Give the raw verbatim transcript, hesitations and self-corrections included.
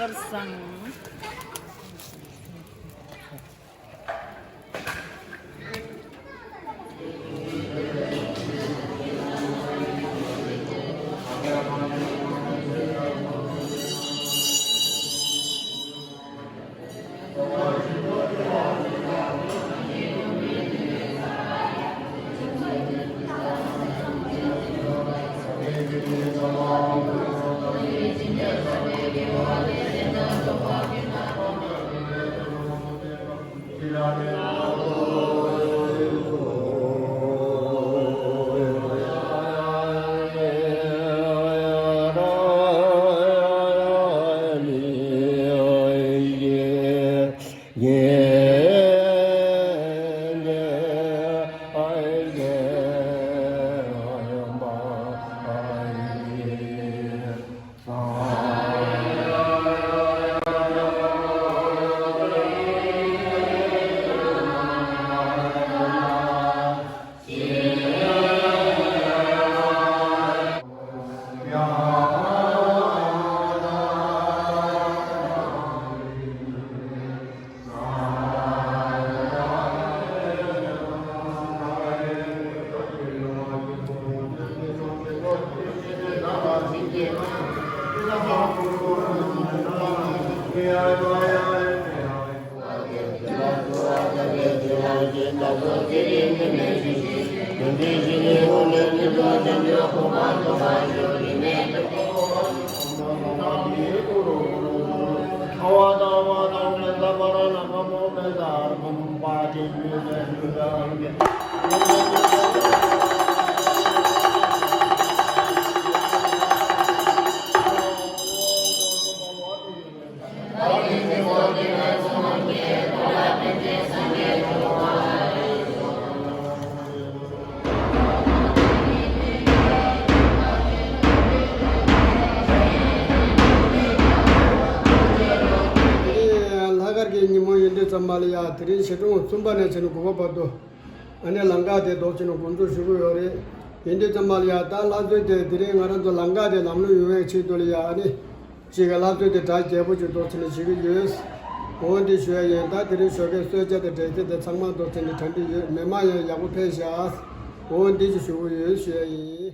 བསང་། ལྷག་དཀར་གྱི་ཉིན་མོ་ཡིན་དུས་ཙམ་པ་ལ་ཡ། དེ་རིང་ཞེ་གྲོང་གསུམ་པ་ནས་བྱས་ནས་དགུ་པ་བར་དུ། ཨ་ནི་ལམ་ཁ་དེ་འདོགས་བྱས་ནས་འགོ་འཛུགས་ཞུ་གི་ཡོད་རེད། ཡིན་དུས་ཙམ་པ་ལ་ཡ། ད་བསླབ་ཚུལ་དེ་དེ་རིང་ང་རང་ཚོ་ལམ་ཁ་དེ་ལམ་ལྷོང་ཡོང་བའི་ཆེད་དུ་ལ་ཡ། ཨ་ནི་གཅིག་གི་བསླབ་ཚུལ་དེ་གྲ་རྒྱས་པོ་ཅིག་འདོགས་བྱས་ནས་བྱེད་ཀྱི་ཡོད། འོ་འདི་ཞུ་ཡ་ཡིན། ད་དེ་རིང་ཞོགས་ཀའི་གསོལ་ཇ་དང་འབྲས་སིལ་དེ་ཚང་མ་འདོགས་བྱས་ནས་གྲ་སྒྲིག་ཡོད། མི་མང་ཡང་ཡག་པོ་ཕེབས་ཤག་འོ་འདི་ཅིག་ཞུ་གི་ཡོད་ཞུ་ཡ་ཡིན།